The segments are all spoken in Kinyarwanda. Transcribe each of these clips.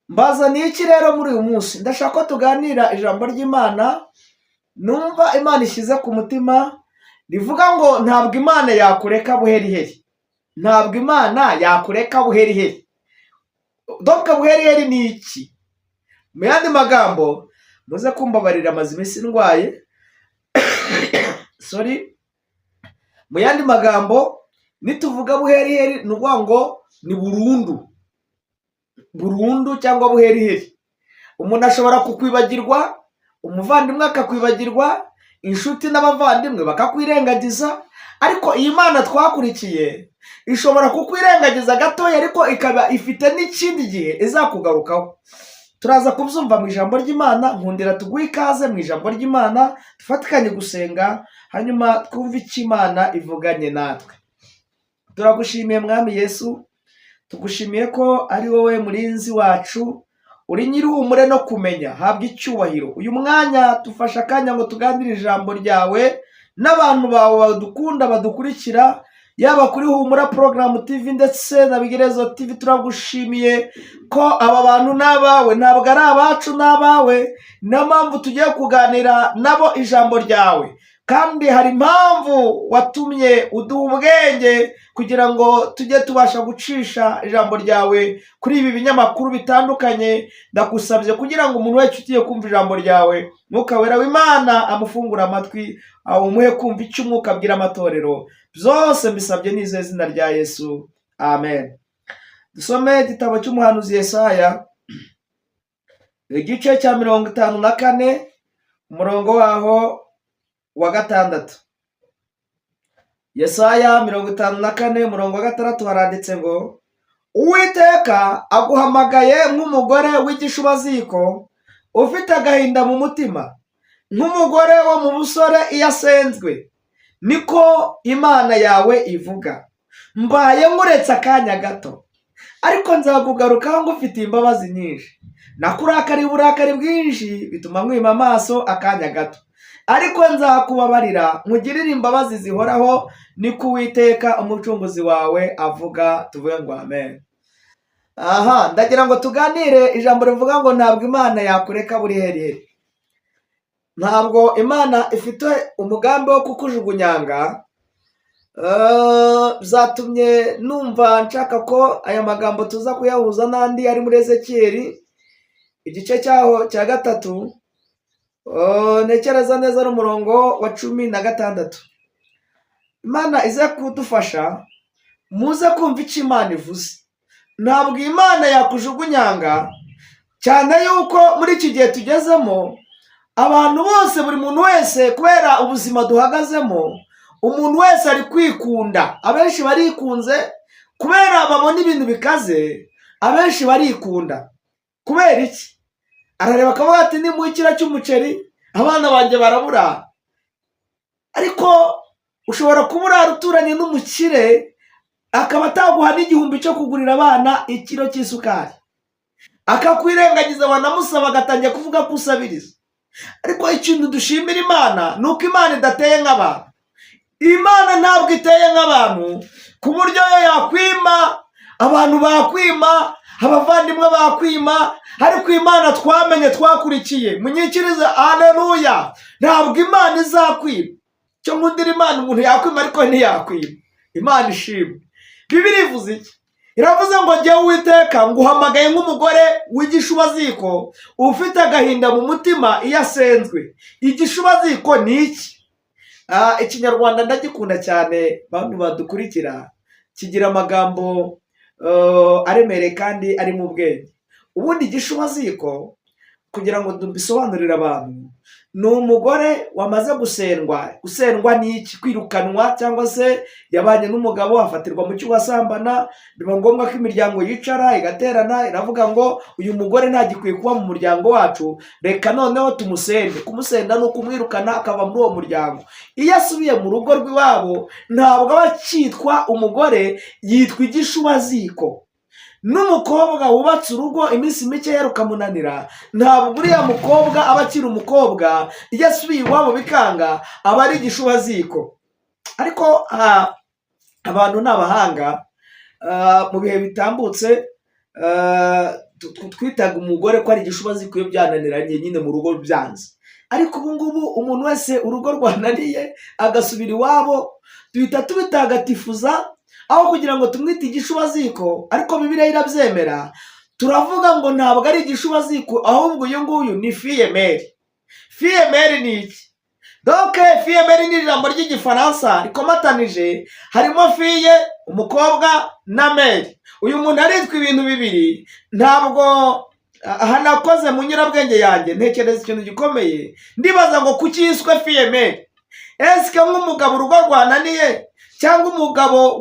Mbazaniye iki rero muri uyu munsi? Ndashaka ko tuganira ijambo ry'Imana numva Imana ishyize ku mutima, rivuga ngo ntabwo Imana yakureka buheriheri. Ntabwo Imana yakureka buheriheri. Donc buheriheri ni iki? Mu yandi magambo, muze kumbabarira, amaze iminsi ndwaye, sorry. Mu yandi magambo, nituvuga buheriheri ni ukuvuga ngo ni burundu burundu cyangwa buheriheri. Umuntu ashobora kukwibagirwa, umuvandimwe akakwibagirwa, inshuti n'abavandimwe bakakwirengagiza, ariko iyi Mana twakurikiye ishobora kukwirengagiza gatoya, ariko ikaba ifite n'ikindi gihe izakugarukaho. Turaza kubyumva mu ijambo ry'Imana. Nkundira tuguhe ikaze mu ijambo ry'Imana, dufatikanye gusenga, hanyuma twumve icyo Imana ivuganye natwe. Turagushimiye, Mwami Yesu, tugushimiye ko ari wowe murinzi wacu, uri nyir'ihumure no kumenya. Habwa icyubahiro. Uyu mwanya tufashe akanya ngo tuganire ijambo ryawe n'abantu bawe badukunda, badukurikira, yaba kuri Humura Porogaramu TV ndetse na Bigerezo TV. Turagushimiye ko aba bantu ni abawe, ntabwo ari abacu, ni abawe. Niyo mpamvu tugiye kuganira nabo ijambo ryawe, kandi hari impamvu watumye uduha ubwenge kugira ngo tujye tubasha gucisha ijambo ryawe kuri ibi binyamakuru bitandukanye. Ndagusabye kugira ngo umuntu wese ugiye kumva ijambo ryawe, Mwuka Wera w'Imana amufungure amatwi, umuhe kumva icyo Umwuka abwira amatorero. Byose mbisabye nizeye izina rya Yesu, amen. Dusome igitabo cy'umuhanuzi Yesaya, igice cya 54, umurongo waho wa 6. Yesaya 54, umurongo wa 6, haranditse ngo: "Uwiteka aguhamagaye nk'umugore w'igishubaziko ufite agahinda mu mutima, nk'umugore wo mu busore iyo asenzwe, niko Imana yawe ivuga. Mbaye nkuretse akanya gato, ariko nzakugarukaho ngufitiye imbabazi nyinshi. Nakurakariye uburakari bwinshi, bituma nkwima amaso akanya gato, ariko nzakubabarira nkugirire imbabazi zihoraho, niko Uwiteka Umucunguzi wawe avuga." Tuvuge ngo amen. Aha ndagira ngo tuganire ijambo rivuga ngo ntabwo Imana yakureka buri heriheri. Ntabwo Imana ifite umugambi wo kukujugunyanga. Byatumye numva nshaka ko aya magambo tuza kuyahuza n'andi ari muri Ezekiyeli, igice cyaho cya 3, ntekereza neza n'umurongo wa 16. Imana ize kudufasha, muze kumva icyo Imana ivuze. Ntabwo Imana yakujugunyanga, cyane yuko muri iki gihe tugezemo abantu bose, buri muntu wese, kubera ubuzima duhagazemo, umuntu wese ari kwikunda. Abenshi barikunze kubera babona ibintu bikaze. Abenshi barikunda kubera iki? Arareba akavuga ati: "Ni mu ikiro cy'umuceri abana banjye barabura." Ariko ushobora kuba urara uturanye n'umukire, akaba ataguha n'igihumbi cyo kugurira abana ikiro cy'isukari, akakwirengagiza, wanamusaba agatangira kuvuga ko usabiriza. Ariko ikintu dushimira Imana ni uko Imana idateye nk'abantu. Imana ntabwo iteye nk'abantu ku buryo yo yakwima. Abantu bakwima, abavandimwe bakwima, ariko Imana twamenye, twakurikiye, munyikirize aleluya, ntabwo Imana izakwima. Icyo nkundira Imana, umuntu yakwima ariko ntiyakwima. Imana ishimwe. Bibiri ivuze iki? Iravuze ngo: "Jyewe Uwiteka nguhamagaye nk'umugore w'igishubaziko ufite agahinda mu mutima iyo asenzwe." Igishubaziko ni iki? Ikinyarwanda ndagikunda cyane, bantu badukurikira, kigira amagambo aremereye kandi ari mu bwenge. Ubundi igishubaziko, kugira ngo mbisobanurire abantu, ni umugore wamaze gusendwa. Gusendwa ni iki? Kwirukanwa, cyangwa se yabanye n'umugabo afatirwa mu cyuho asambana, biba ngombwa ko imiryango yicara igaterana, iravuga ngo: "Uyu mugore ntagikwiye kuba mu muryango wacu, reka noneho tumusende." Kumusenda ni ukumwirukana akava muri uwo muryango. Iyo asubiye mu rugo rw'iwabo ntabwo aba akitwa umugore, yitwa igishubaziko. N'umukobwa wubatse urugo iminsi mike rukamunanira, ntabwo uriya mukobwa aba akiri umukobwa. Iyo asubiye iwabo bikanga, aba ari igishubaziko. Ariko abantu ni abahanga. Mu bihe bitambutse Twitaga umugore ko ari igishubaziko iyo byananiranye nyine mu rugo byanze. Ariko ubu ngubu umuntu wese urugo rwananiye agasubira iwabo, duhita tubitagatifuza aho kugira ngo tumwite igishubaziko. Ariko Bibiliya irabyemera. Turavuga ngo ntabwo ari igishubaziko, ahubwo uyu nguyu ni fille-mère. Fille-mère ni iki? Donc fille-mère ni ijambo ry'Igifaransa rikomatanije, harimo fille, umukobwa, na mère. Uyu muntu aritwa ibintu bibiri. Ntabwo aha nakoze mu nyurabwenge yanjye, ntekereza ikintu gikomeye, ndibaza ngo kuki yiswe fille-mère? Esike nk'umugabo urugo rwananiye, cyangwa umugabo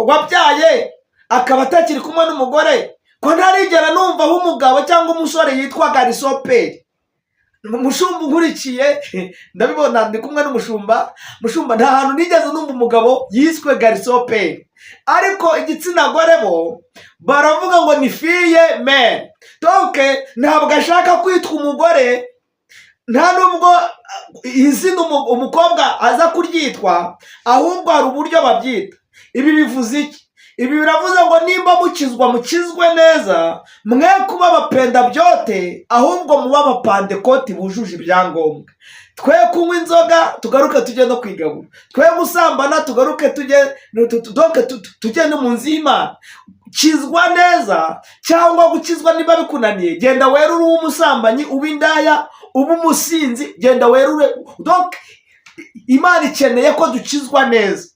wabyaye akaba atakiri kumwe n'umugore, ko ntarigera numva aho umugabo cyangwa umusore yitwa garçon-père? Umushumba unkurikiye, ndabibona, ndi kumwe n'umushumba. Mushumba, nta hantu nigeze numva umugabo yiswe garçon-père. Ariko igitsina gore bo baravuga ngo ni fille-mère. Donc ntabwo ashaka kwitwa umugore, nta nubwo izina umukobwa aza kuryitwa, ahubwo hari uburyo babyita. Ibi bivuze iki? Ibi biravuze ngo nimba mukizwa, mukizwe neza, mwe kuba abapenda byote, ahubwo muba Abapandekoti bujuje ibyangombwa. Twe kunywa inzoga, tugaruke tujye no kwigabura. Twe gusambana, tugaruke tujye, donc tujye no mu nzu y'Imana. Kizwa neza, cyangwa gukizwa niba bikunaniye, genda werure ube umusambanyi, ube indaya, ube umusinzi, genda werure. Donc Imana ikeneye ko dukizwa neza.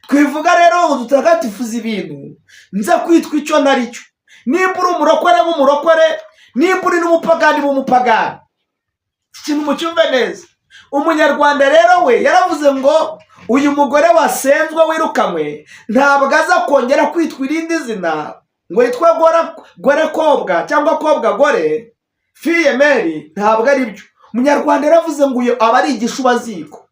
Twivuga rero ngo dutagatifuze ibintu, nza kwitwa icyo ntari cyo. Nimba uri umurokore, b'umurokore. Nimba uri n'umupagani, b'umupagani. Iki kintu mucyumve neza. Umunyarwanda rero we yaravuze ngo uyu mugore wasenzwe, wirukanywe, ntabwo aza kongera kwitwa irindi zina ngo yitwe gore kobwa cyangwa kobwa gore, fille-mère, ntabwo ari byo. Umunyarwanda yaravuze ngo uyu aba ari igishubaziko.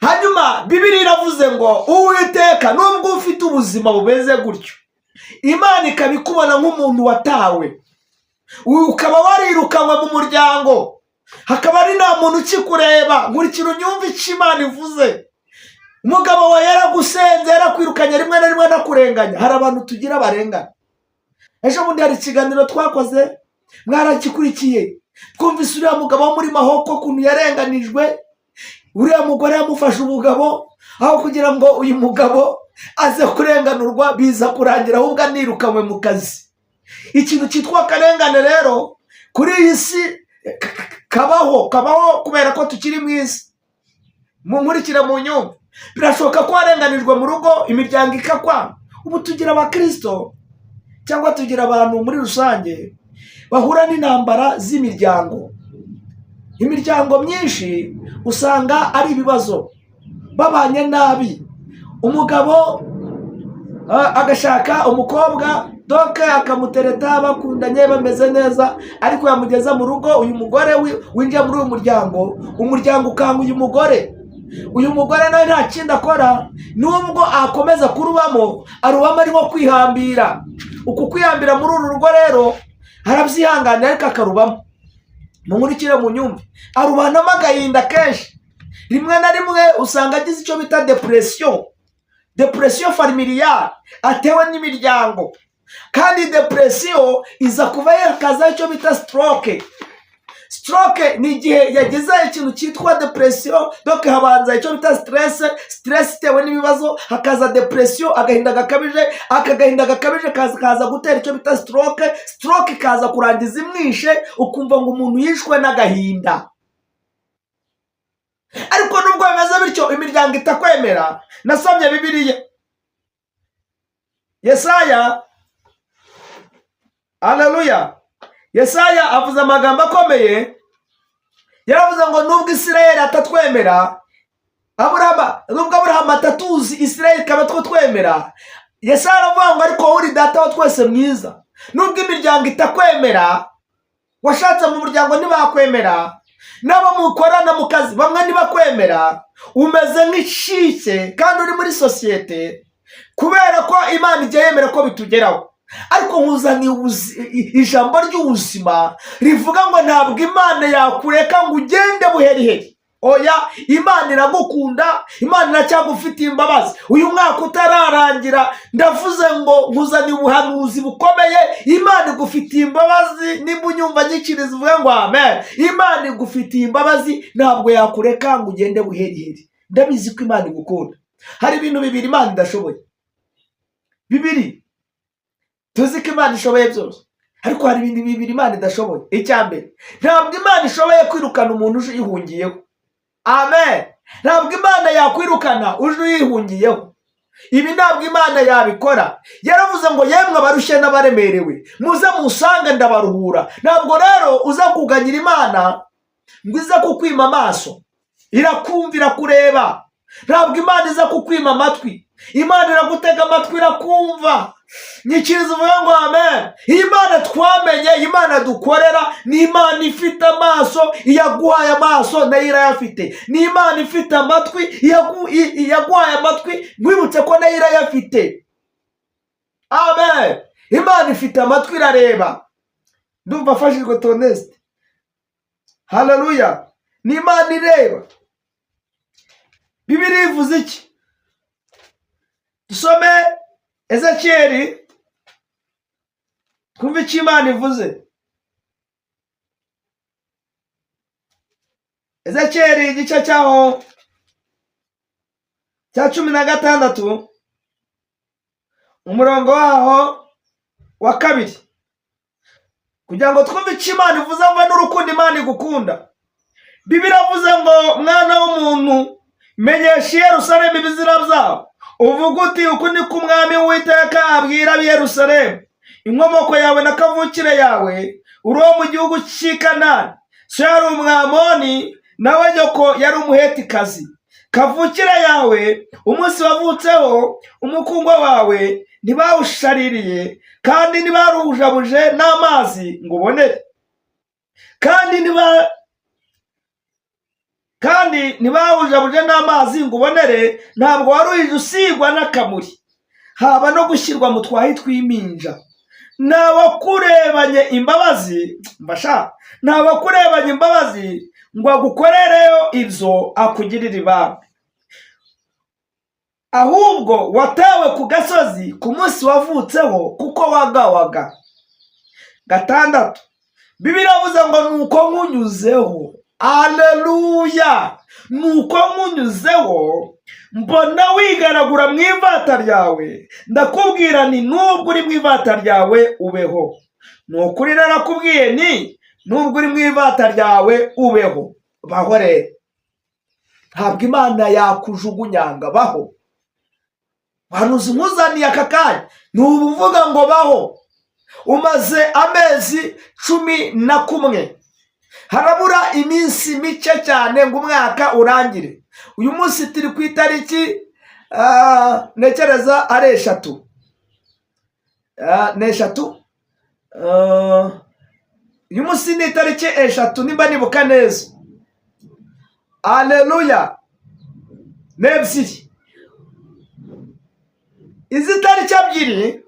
Hanyuma Bibiliya iravuze ngo Uwiteka, nubwo ufite ubuzima bumeze gutyo, Imana ikaba ikubona nk'umuntu watawe, ukaba warirukanywe mu muryango, hakaba ari nta muntu ukikureba, nkurikira unyumve icyo Imana ivuze. Umugabo wawe yaragusenze, yarakwirukanye, rimwe na rimwe anakurenganya. Hari abantu tugira barengana. Ejo bundi hari ikiganiro twakoze, mwarakikurikiye, twumvise uriya mugabo wo muri Mahoko ukuntu yarenganijwe. Uriya mugore yamufashe umugabo, aho kugira ngo uyu mugabo aze kurenganurwa, biza kurangira ahubwo anirukanywe mu kazi. Ikintu cyitwa akarengane rero kuri iyi si kabaho, kabaho kubera ko tukiri mu isi. Munkurikire mu nyumva, birashoboka ko warenganijwe mu rugo, imiryango ikakwanga. Ubu tugira Abakirisito cyangwa tugira abantu muri rusange bahura n'intambara z'imiryango. Imiryango myinshi usanga ari ibibazo, babanye nabi. Umugabo agashaka umukobwa, donc akamutereta, bakundanye, bameze neza, ariko yamugeza mu rugo, uyu mugore winjiye muri uyu muryango, umuryango ukanga uyu mugore. Uyu mugore nawe nta kindi akora, nubwo akomeza kurubamo, arubamo arimo kwihambira. Uku kwihambira muri uru rugo rero, arabyihanganira ariko akarubamo. Munkurikire mu nyumve, arubanamo agahinda kenshi. Rimwe na rimwe usanga agize icyo bita dépression, dépression familiale atewe n'imiryango. Kandi dépression iza kuva yakazaho icyo bita stroke. Stroke ni igihe yagize ikintu cyitwa dépression. Donc habanza icyo bita stress, stress itewe n'ibibazo, hakaza dépression, agahinda gakabije. Aka gahinda gakabije kaza gutera icyo bita stroke. Stroke ikaza kurangiza imwishe, ukumva ngo umuntu yishwe n'agahinda. Ariko nubwo bimeze bityo, imiryango itakwemera, nasomye Bibiliya, Yesaya, aleluya. Yesaya avuze amagambo akomeye. Yaravuze ngo nubwo Isirayeli atatwemera, Aburahamu, nubwo Aburahamu atatuzi, Isirayeli ikaba two twemera. Yesaya aravuga ngo ariko wowe uri Data wa twese mwiza. Nubwo imiryango itakwemera, washatse mu muryango ntibakwemera, n'abo mukorana mu kazi bamwe ntibakwemera, umeze nk'ishike kandi uri muri sosiyete, kubera ko Imana ijya yemera ko bitugeraho. Ariko nkuzaniye ijambo ry'ubuzima rivuga ngo ntabwo Imana yakureka ngo ugende buheriheri. Oya, Imana iragukunda, Imana iracyagufitiye imbabazi. Uyu mwaka utararangira, ndavuze ngo nkuzaniye ubuhanuzi bukomeye. Imana igufitiye imbabazi. Nimba unyumva, nyikiriza uvuge ngo amen. Imana igufitiye imbabazi, ntabwo yakureka ngo ugende buheriheri. Ndabizi ko Imana igukunda. Hari ibintu bibiri Imana idashoboye, bibiri. Tuzi ko Imana ishoboye byose, ariko hari ibintu bibiri Imana idashoboye. Icya mbere, ntabwo Imana ishoboye kwirukana umuntu uje uyihungiyeho. Amen. Ntabwo Imana yakwirukana uje uyihungiyeho. Ibi ntabwo Imana yabikora. Yaravuze ngo: "Yemwe abarushye n'abaremerewe, muze musange ndabaruhura." Ntabwo rero uza kuganyira Imana ngo ize kukwima amaso. Irakumva, irakureba. Ntabwo Imana iza kukwima amatwi. Imana iragutega amatwi, irakumva. Nyikiriza uvuge ngo amen. Iyi Mana twamenye, Imana dukorera, ni Imana ifite amaso. Iyaguhaye amaso nayo irayafite. Ni Imana ifite amatwi. Iyaguhaye amatwi, nkwibutse ko nayo irayafite. Amen. Imana ifite amatwi, irareba. Ndumva afashijwe. Tonesite, haleluya. Ni Imana ireba. Bibiliya ivuze iki? Dusome Ezekiyeli, twumve icyo Imana ivuze. Ezekiyeli igice cyaho cya 16, umurongo waho wa 2, kugira ngo twumve icyo Imana ivuze mva n'urukundo Imana igukunda. Bibiliya iravuze ngo: "Mwana w'umuntu, menyesha i Yerusalemu ibizira byabo, uvuga uti: 'Uku ni ko Umwami w'Uwiteka abwira ab'i Yerusalemu: Inkomoko yawe na kavukire yawe, uri uwo mu gihugu cy'i Kanani. So yari Umwamoni, nawe nyoko yari Umuhetikazi. Kavukire yawe, umunsi wavutseho, umukungwa wawe ntibawushaririye, kandi ntibaruwujabuje n'amazi ngo ubonere, kandi ntibawujabuje n'amazi ngo ubonere. Ntabwo waruhije usigwa n'akamuri, haba no gushyirwa mu twahi tw'impinja. Ntawakurebanye imbabazi, mbasha ntawakurebanye imbabazi ngo agukorereyo ibyo, akugirire ibambe. Ahubwo watawe ku gasozi ku munsi wavutseho, kuko wagawaga.'" 6, Bibiliya iravuze ngo: "Nuko nkunyuzeho," aleluya, "nuko nkunyuzeho mbona wigaragura mu ivata ryawe, ndakubwira ni: 'Nubwo uri mu ivata ryawe, ubeho.' Ni ukuri narakubwiye ni: 'Nubwo uri mu ivata ryawe, ubeho.'" Baho rero. Ntabwo Imana yakujugunyanga. Baho. Hanuzi nkuzaniye aka kanya ni ubuvuga ngo baho. Umaze amezi 11, harabura iminsi mike cyane ngo umwaka urangire. Uyu munsi turi ku itariki, ntekereza ari 3. Ni 3. Uyu munsi ni itariki 3 nimba nibuka neza. Aleluya. Ni 2 izi tariki 2.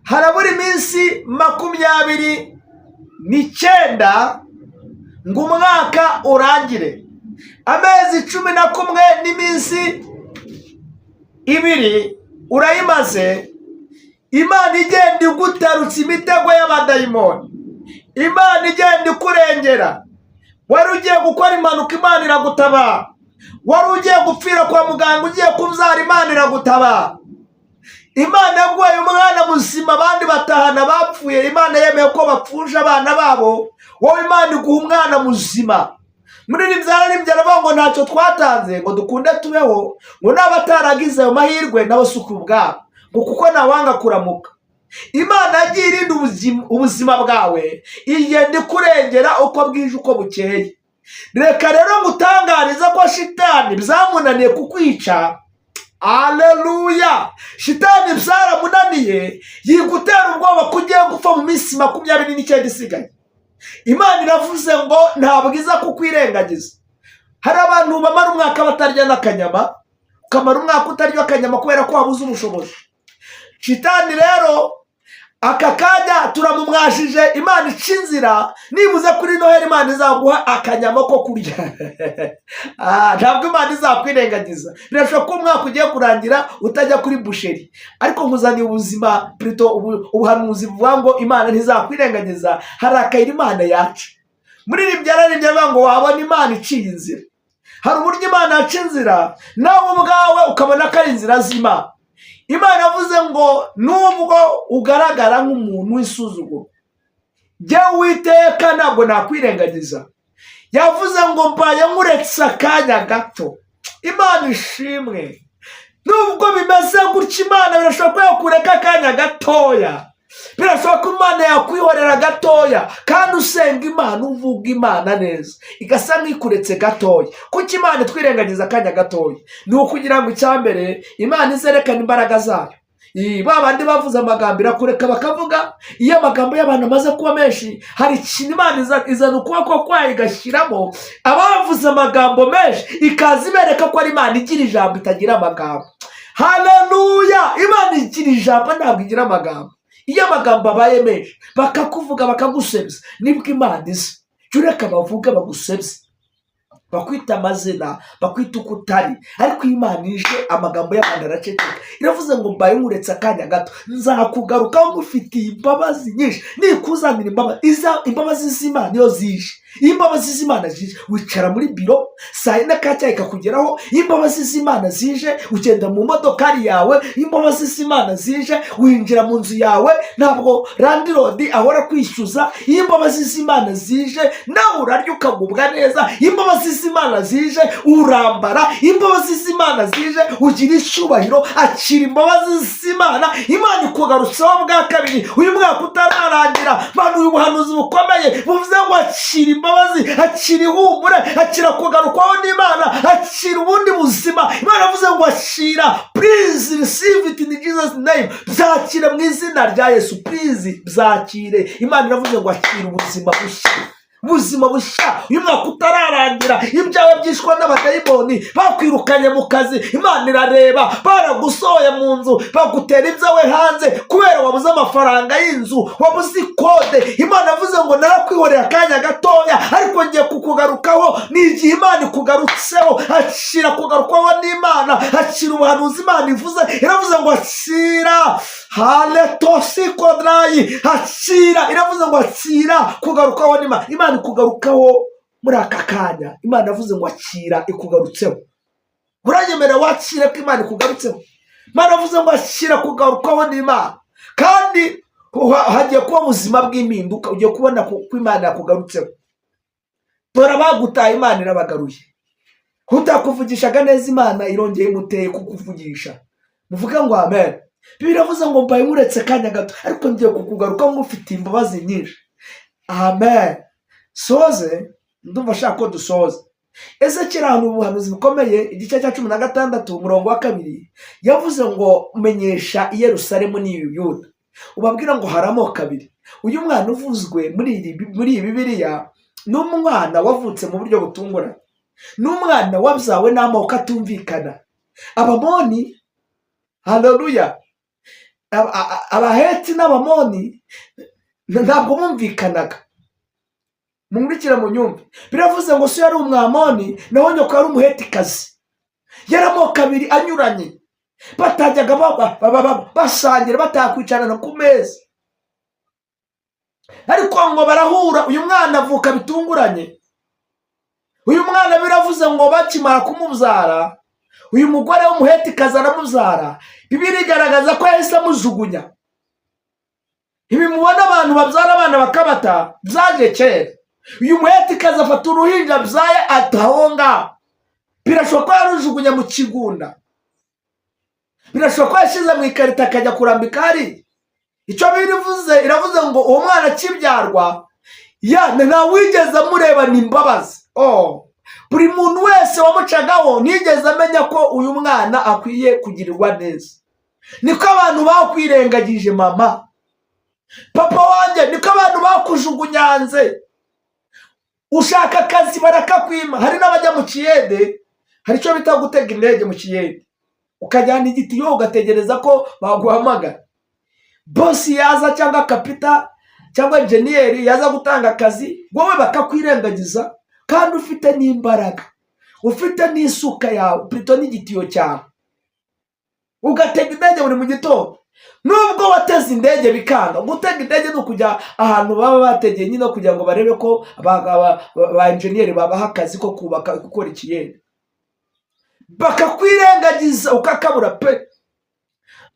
Harabura iminsi 29 ngo umwaka urangire. Amezi 11 n'iminsi 2 urayimaze. Imana igenda igutarutsa imitego y'abadayimoni, Imana igenda ikurengera. Wari ugiye gukora impanuka, Imana iragutabara. Wari ugiye gupfira kwa muganga ugiye kubyara, Imana iragutabara. Imana yaguhaye umwana muzima, abandi batahana bapfuye. Imana yemeye ko bapfusha abana babo, wowe Imana iguha umwana muzima. Muri iri byararimbye, aravuga ngo ntacyo twatanze ngo dukunde tubeho, ngo n'abataragize ayo mahirwe nabo si ubwabo, ngo kuko ntawanga kuramuka. Imana yagiye irinda ubuzima bwawe, igenda ikurengera uko bwije uko bukeye. Reka rero ngutangarize ko shitani byamunaniye kukwica. Aleluya. Shitani byaramunaniye, yigutera ubwoba ko ugiye gupfa mu minsi 29 isigaye. Imana iravuze ngo ntabwo iza kukwirengagiza. Hari abantu bamara umwaka batarya n'akanyama, ukamara umwaka utarya akanyama kubera ko wabuze ubushobozi. Shitani rero Aka kanya turamumwashije. Imana ica inzira, nibuze kuri Noheli Imana izaguha akanyama ko kurya. Ah, ntabwo Imana izakwirengagiza. Birashoboka ko umwaka ugiye kurangira utajya kuri boucherie, ariko nkuzaniye ubuzima, plutôt ubuhanuzi buvuga ngo Imana ntizakwirengagiza. Hari akayira Imana yaca. Muririmbyi yararirimbye avuga ngo wabona Imana iciye inzira. Hari uburyo Imana yaca inzira, nawe ubwawe ukabona ko ari inzira z'Imana. Imana yavuze ngo nubwo ugaragara nk'umuntu w'isuzuguro, jyewe Uwiteka ntabwo nakwirengagiza. Yavuze ngo mbaye nkuretse akanya gato. Imana ishimwe. Nubwo bimeze gutya, Imana birashoboka ko yakureka akanya gatoya. Birashoboka ko Imana yakwihorera gatoya, kandi usenga Imana, uvuga Imana neza, igasa nk'ikuretse gatoya. Kuko Imana itwirengagiza akanya gatoya ni ukugira ngo, icyambere, Imana izerekane imbaraga zayo. Ba bandi bavuze amagambo, irakureka bakavuga. Iyo amagambo y'abantu amaze kuba menshi, hari ikintu Imana izana ukuboko kwayo igashyiramo. Abavuze amagambo menshi, ikaza ibereka ko ari Imana igira ijambo, itagira amagambo. Haleluya! Imana igira ijambo, ntabwo igira amagambo. Iyo amagambo abaye menshi, bakakuvuga, bakagusebya, nibwo Imana iza. Jya ureka bavuge, bagusebye, bakwita amazina, bakwita uko utari, ariko iyo Imana ije, amagambo y'abantu araceceka. Iravuze ngo mbaye nkuretse akanya gato, nzakugarukaho ngufitiye imbabazi nyinshi. Nikuzanira imbabazi, imbabazi z'Imana iyo zije, iyo imbabazi z'Imana zije, wicara muri biro saa 4 kacyayi kakugeraho. Iyo imbabazi z'Imana zije, ugenda mu modokari yawe. Iyo imbabazi z'Imana zije, winjira mu nzu yawe, ntabwo landlord ahora kwishyuza. Iyo imbabazi z'Imana zije, nawe urarya ukagubwa neza. Iyo imbabazi z'Imana zije, urambara. Iyo imbabazi z'Imana zije, ugira icyubahiro. Akira imbabazi z'Imana. Imana ikugarutseho bwa kabiri uyu mwaka utararangira. Mana, uyu buhanuzi bukomeye buvuze ngo akira imbabazi, akira ihumure, akira kugarukwaho n'Imana, akira ubundi buzima. Imana yavuze ngo akira. Please receive it in Jesus' name. Byakire mu izina rya Yesu. Please byakire. Imana iravuze ngo akira ubuzima bushya, ubuzima bushya, uyu mwaka utararangira. Ibyawe byishwe n'abadayimoni, bakwirukanye mu kazi, Imana irareba. Baragusohoye mu nzu, bagutera ibyawe hanze kubera wabuze amafaranga y'inzu, wabuze ikode. Imana yavuze ngo narakwihorera akanya gatoya, ariko ngiye kukugarukaho. Ni igihe Imana ikugarutseho. Akira kugarukwaho n'Imana, akira ubuhanuzi Imana ivuze. Iravuze ngo akira haletosikodrayi, akira. Iravuze ngo akira kugarukaho n'Imana. Imana ikugarukaho muri aka kanya. Imana yavuze ngo akira, ikugarutseho. Uranyemera wakire ko Imana ikugarutseho? Imana yavuze ngo akira kugarukaho n'Imana, kandi hagiye kuba ubuzima bw'impinduka. Ugiye kubona ko Imana yakugarutseho. Dore abagutaye, Imana irabagaruye. Utakuvugishaga neza, Imana irongeye imuteye kukuvugisha. Muvuge ngo amen. Bibiliya iravuze ngo mbaye nkuretse akanya gato, ariko ngiye kukugaruka ngufitiye imbabazi nyinshi. Amen. Soze, ndumva ashaka ko dusoza. Ezekiyeli, ahantu ubuhanuzi bukomeye, igice cya 16, umurongo wa 2, yavuze ngo menyesha i Yerusalemu n'i Yuda, ubabwira ngo hari amoko abiri. Uyu mwana uvuzwe muri iyi Bibiliya ni umwana wavutse mu buryo butunguranye, ni umwana wabyawe n'amoko atumvikana: Abamoni, haleluya, Abaheti n'Abamoni ntabwo bumvikanaga. Munkurikire mu nyumve. Biravuze ngo so yari Umwamoni, naho nyoko yari Umuhetikazi. Yari amoko abiri anyuranye, batajyaga basangira, batakwicarana ku meza, ariko ngo barahura. Uyu mwana avuka bitunguranye. Uyu mwana, biravuze ngo bakimara kumubyara, uyu mugore w'Umuhetikazi aramubyara, Bibiliya igaragaza ko yahise amujugunya. Ibi mubona abantu babyara abana bakabata, byaje kera. Uyu Muhetikazi afata uruhinja abyaye, ataho ngaho. Birashoboka ko yarujugunya mu kigunda, birashoboka ko yashyize mu ikarito akajya kurambika hariya. Icyo birivuze, iravuze ngo uwo mwana akibyarwa ya ntawigeze amurebana imbabazi. Oh, buri muntu wese wamucagaho ntiyigeze amenya ko uyu mwana akwiye kugirirwa neza. Niko abantu bakwirengagije, mama, papa wanjye, niko abantu bakujugunyanze. Ushaka akazi barakakwima. Hari n'abajya mu kiyede, hari icyo bita gutega indege mu kiyede, ukajyana igitiyo ugategereza ko baguhamagara. Boss yaza cyangwa kapita cyangwa enjeniyeri yaza gutanga akazi, wowe bakakwirengagiza, kandi ufite n'imbaraga, ufite n'isuka yawe, plutôt n'igitiyo cyawe, ugatega indege buri mu gitondo. Nubwo wateze indege bikanga, gutega indege ni ukujya ahantu baba bategeye nyine kugira ngo barebe ko ba enjeniyeri babaha akazi ko kubaka, gukora ikiyede, bakakwirengagiza ukakabura pe.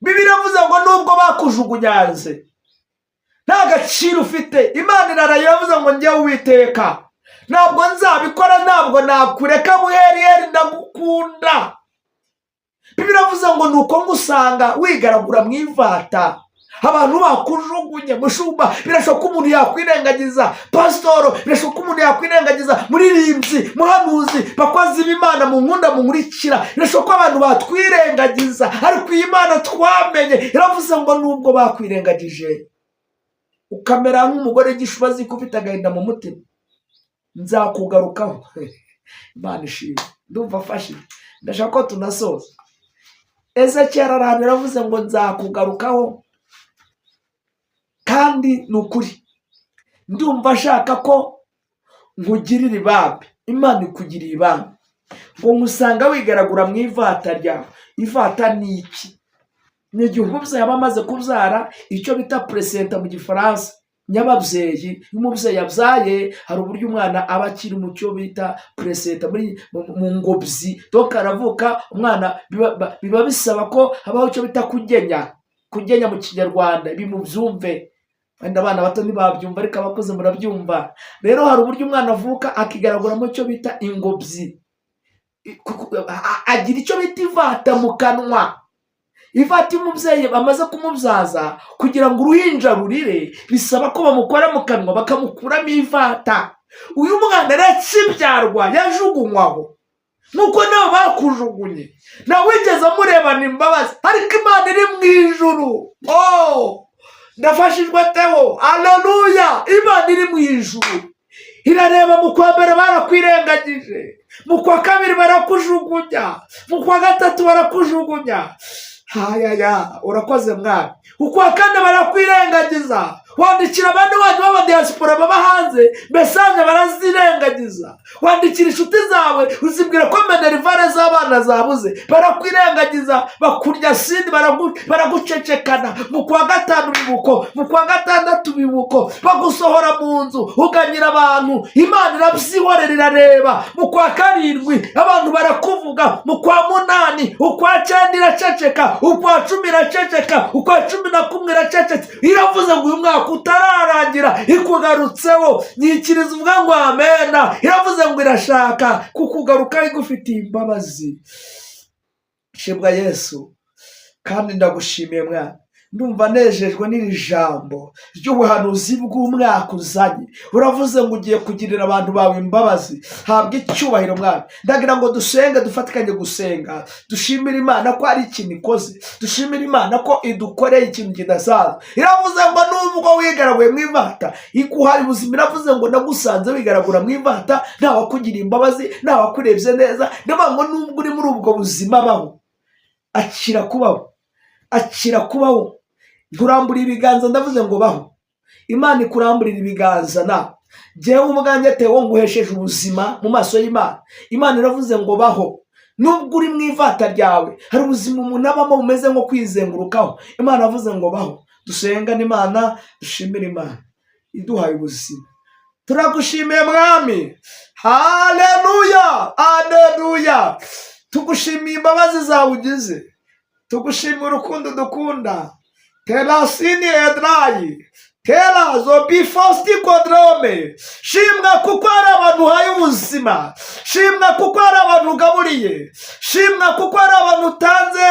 Bibiliya iravuze ngo nubwo bakujugunyanze nta gaciro ufite, Imana iraraye iravuze ngo: "Njyewe Uwiteka ntabwo nzabikora, ntabwo nakureka buheriheri, ndagukunda." Bibiliya iravuze ngo ni uko ngusanga wigaragura mu ivata, abantu bakujugunye. Mushumba, birashoboka ko umuntu yakwirengagiza. Pasitoro, birashoboka ko umuntu yakwirengagiza. Muririmbyi, muhanuzi, bakozi b'Imana mu nkunda munkurikira, birashoboka ko abantu batwirengagiza, ariko iyi Mana twamenye iravuze ngo nubwo bakwirengagije ukamera nk'umugore w'igishuba ko ufite agahinda mu mutima, nzakugarukaho. Imana ishimwe. Ndumva afashije, ndashaka ko tunasoza. Ezekiyeli ahantu yaravuze ngo nzakugarukaho, kandi ni ukuri ndumva ashaka ko nkugirira ibambe. Imana ikugiriye ibambe ngo nkusanga wigaragura mu ivata ryawe. Ivata ni iki? Ni igihe umubyeyi aba amaze kubyara, icyo bita placenta mu Gifaransa, nyababyeyi. Iyo umubyeyi abyaye, hari uburyo umwana aba akiri mu cyo bita placenta, muri mu ngobyi. Donc aravuka, umwana biba bisaba ko habaho icyo bita kugenya. Kugenya mu Kinyarwanda, ibi mubyumve, wenda abana bato ntibabyumva, ariko abakuze murabyumva. Rero hari uburyo umwana avuka akigaragura mu cyo bita ingobyi, agira icyo bita ivata mu kanwa. Ivata y'umubyeyi bamaze kumubyaza, kugira ngo uruhinja rurire bisaba ko bamukora mu kanwa bakamukuramo ivata. Uyu mwana rero akibyarwa yajugunywaho, nuko nabo bakujugunye, ntawe wigeze amurebana imbabazi, ariko Imana iri mu ijuru, oh, ndafashijwe Tewo, aleluya! Imana iri mu ijuru irareba. Mu kwa mbere barakwirengagije, mu kwa kabiri barakujugunya, mu kwa gatatu barakujugunya. Hayaya, urakoze mwami. Ukwa kane barakwirengagiza, wandikira abandi wanyu b'abadiyasipora baba hanze message barazirengagiza, wandikira inshuti zawe uzibwira ko minerval z'abana zabuze, barakwirengagiza, bakurya seen, baragucecekana. Mu kwa gatanu bibuko, mu kwa gatandatu bibuko, bagusohora mu nzu, uganyira abantu. Imana irabyihorera, irareba. Mu kwa karindwi abantu barakuvuga, mu kwa munani, ukwa cyenda iraceceka, ukwa 10 iraceceka, ukwa 11 iracecetse. Iravuze ngo uyu mwaka utararangira ikugarutseho. Nyikiriza uvuga ngo amena. Iravuze ngo irashaka kukugarukaho igufitiye imbabazi. Shimwa Yesu, kandi ndagushimiye mwana. Ndumva nejejwe n'iri jambo ry'ubuhanuzi bw'umwaka uzanye. Uravuze ngo ugiye kugirira abantu bawe imbabazi. Habwa icyubahiro mwana. Ndagira ngo dusenge, dufatikanye gusenga, dushimire Imana ko hari ikintu ikoze, dushimire Imana ko idukoreye ikintu kidasanzwe. Iravuze ngo nubwo wigaraguye mu ivata, iguhaye ubuzima. Iravuze ngo nagusanze wigaragura mu ivata, ntawakugiriye imbabazi, ntawakurebye neza. Ndavuga ngo nubwo uri muri ubwo buzima, baho, akira kubaho, akira kubaho. Nkurambura ibiganza, ndavuze ngo baho. Imana ikuramburira ibiganza nawe. Jyewe ubwanjye Tewo nguhesheje ubuzima mu maso y'Imana. Imana iravuze ngo baho nubwo uri mu ivata ryawe. Hari ubuzima umuntu abamo bumeze nko kwizengurukaho. Imana yavuze ngo baho. Dusengane Imana, dushimire Imana iduhaye ubuzima. Turagushimiye mwami, haleluya, haleluya! Tugushimiye imbabazi zawe ugize, tugushimiye urukundo dukunda. Terasini edrayi tera zobifosti kodrome. Shimwa kuko hari abantu uhaye ubuzima, shimwa kuko hari abantu ugaburiye, shimwa kuko hari abantu utanze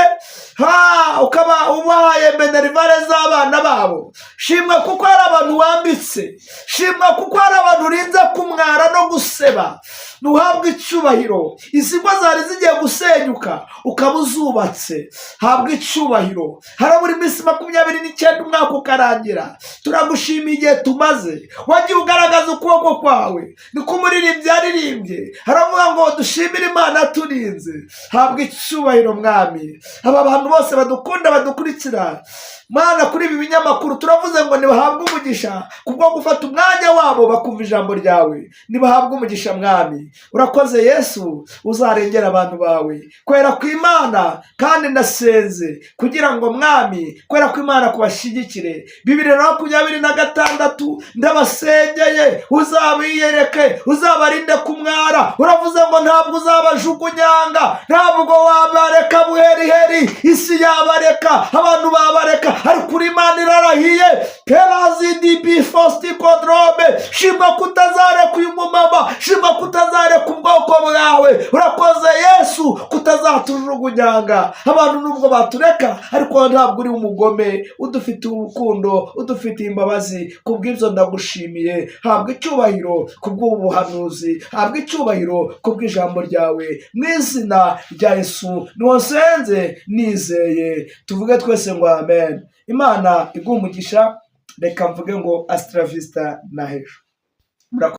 ha ukaba ubahaye minerval z'abana babo, shimwa kuko hari abantu wambitse, shimwa kuko hari abantu urinze kumwara no guseba. Ntuhabwe icyubahiro. Izi ngo zari zigiye gusenyuka ukaba uzubatse, habwa icyubahiro. Harabura iminsi 29 umwaka ukarangira. Turagushimiye. Ndagushimiye igihe tumaze, wagiye ugaragaza ukuboko kwawe. Niko umuririmbyi yaririmbye, haravuga ngo dushimire Imana turinze. Habwa icyubahiro, Mwami. Aba bantu bose badukunda, badukurikira, Mana, kuri ibi binyamakuru, turavuze ngo nibahabwe umugisha kubwo gufata umwanya wabo bakumva ijambo ryawe. Nibahabwe umugisha, Mwami. Urakoze Yesu, uzarengera abantu bawe kwera ku Imana. Kandi ndasenze kugira ngo, Mwami, kwera ku Imana kubashyigikire. 2026, ndabasengeye, uzabiyereke, uzabarinde kumwara. Uravuze ngo ntabwo uzabajugunyanga, ntabwo wabareka buheriheri. Isi yabareka, abantu babareka, ariko uri Imana irarahiye. Perazidibi fosti kodrome. Shima kutazareka uyu mumama, shima kutazareka ubwoko bwawe. Urakoze Yesu kutazatujugunyanga. Abantu nubwo batureka, ariko ntabwo uri umugome, udufitiye urukundo, udufitiye imbabazi. Kubw'ibyo ndagushimiye. Habwa icyubahiro kubw'ubu buhanuzi, habwa icyubahiro kubw'ijambo ryawe. Mu izina rya Yesu niwo nsenze nizeye. Tuvuge twese ngo amen. Imana iguha umugisha. Reka mvuge ngo hasta la vista na hejuru. Murakoze.